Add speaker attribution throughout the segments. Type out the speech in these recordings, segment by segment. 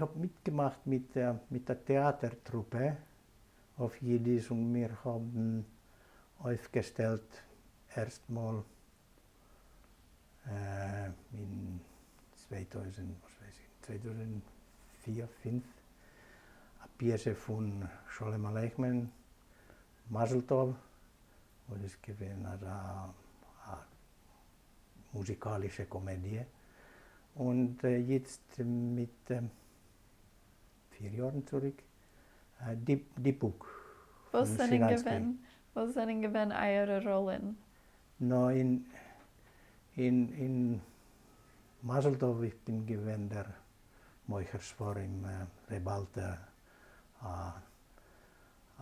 Speaker 1: איך האב מיטגעמאכט מיט מיט א טעאטער טרופע אויף אידיש און מיר האבן אויפגעשטעלט ערשט מאל אין 2000, וואס ווייס איך, 2004, פינף, א פיעסע פון שלום עליכמען, מזל טוב, וואס איז געווען אזא א מוזיקאלישע קאמעדיע, און יעצט מיט 4 יארן צוריק דיבוק
Speaker 2: וואס
Speaker 1: פון
Speaker 2: זענען
Speaker 1: שיראנסקי.
Speaker 2: געווען וואס זענען געווען אייערע ראלען?
Speaker 1: נא אין אין אין מזל טוב איך בין געווען דער מוכר ספרים ר' אלטע א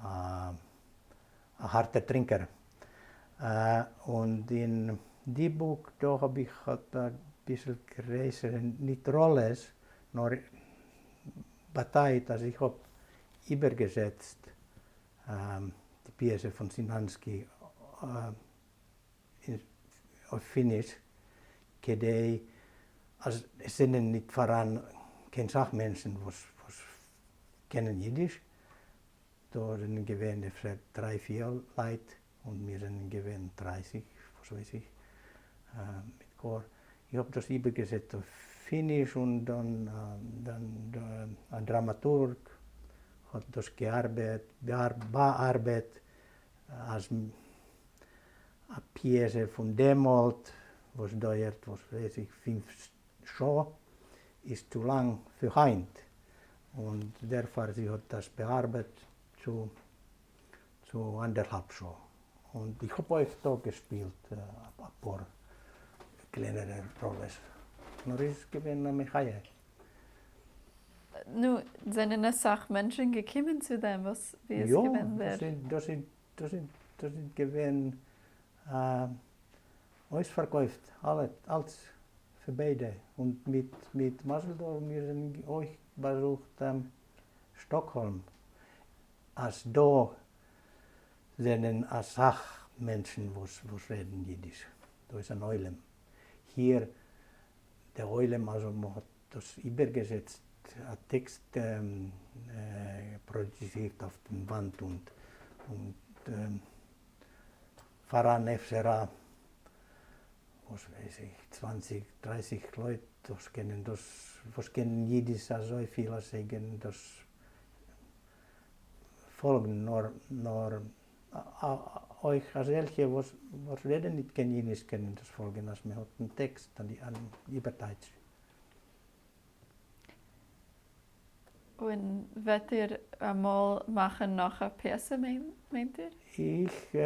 Speaker 1: א הארטער טרינקער און אין דיבוק דא האב איך אביסל גרעסערע ניט ראלעס נאר באטייט אז איך האב איבערגעזעצט די פיעסע פון סינאנסקי אויף פיניש כדי אז עס זענען ניט פאראן קיין סך מענטשן וואס קענען אידיש, דא זענען געווען אפשר דריי פיר לייט און מיר זענען געווען 30 וואס ווייס איך מיט כאר, איך האב דאס איבערגעזעצט אויף פיניש און דאן א דראמאטורג האט דאס געארבעט באארבעט אז א פיעסע פון דעמאלט וואס דויערט וואס ווייס איך 5 שעה איז צו לאנג פאר היינט און דערפאר זי האט דאס באארבעט צו צו אנדערהאלב שעה און איך האב אויך דא געשפילט אפאר קלענערע ראלעס נאר איז געווען א מחיה.
Speaker 2: נו, זענען אסאך מענטשן געקומען צו דעם? וואס ווי איז
Speaker 1: יא,
Speaker 2: געווען דער.
Speaker 1: דאס איז דאס איז דאס איז דאס איז געווען אויספארקויפט אלע אלץ פאר ביידע און מיט מיט מזל טוב מיר זענען אויך באזוכט שטאקהאלם אז דא זענען אסאך מענטשן וואס וואס רעדן אידיש דא איז אן עולם here דער עולם אז מען האט דאס איבערגעזעצט א טעקסט פראדוצירט אויף דעם וואנט און און פאראן אפשר א וואס ווייס איך 20 30 לויט וואס קענען דאס וואס קענען אידיש אזויפיל אז זיי קענען דאס פאלגן נאר נאר אויך אזעלכע וואס וואס רעדן ניט קיין אידיש קענען דאס פאלגן אז מען האט דעם טעקסט אן איבערטייטש.
Speaker 2: און וועט איר אמאל מאכן נאך א פיעסע מיינט איר?
Speaker 1: איך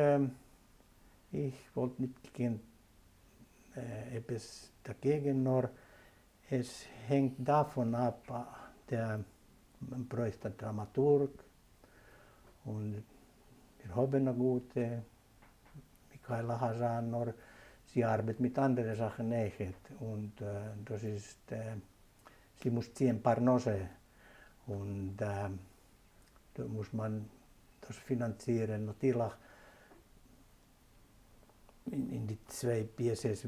Speaker 1: איך וואלט ניט געקענט עפעס דאקעגן נאר עס הענגט דאפון אפ דער מען ברויכט א דראמאטורג און מיר האבן א גוטע מיכאלה חזן נאר זי ארבעט מיט אנדערע זאכן אויכעט און דאס איז זי מוז ציען פרנסה און דא מוז מען דאס פינאנצירען נאטירליך אין די צוויי פיעסעס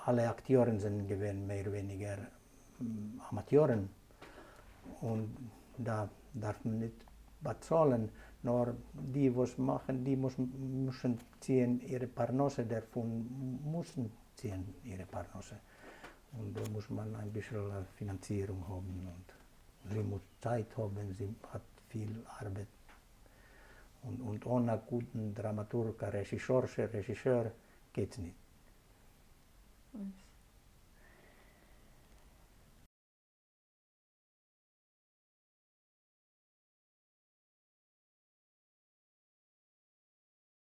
Speaker 1: אלע אקטיארן זענען געווען מער ווייניגער אמאטיארן און דא דארף מען ניט באצאלען נאר די וואס מאכן די מוזן ציען אירע פרנסה דערפון מוזן ציען אירע פרנסה און דא מוז מען אביסל פינאנצירונג האבן און זי מוז צייט האבן זי האט פיל ארבעט און אן א גוטן דראמאטורג א רעזשיסאר רעזשיסאר גייטס ניט.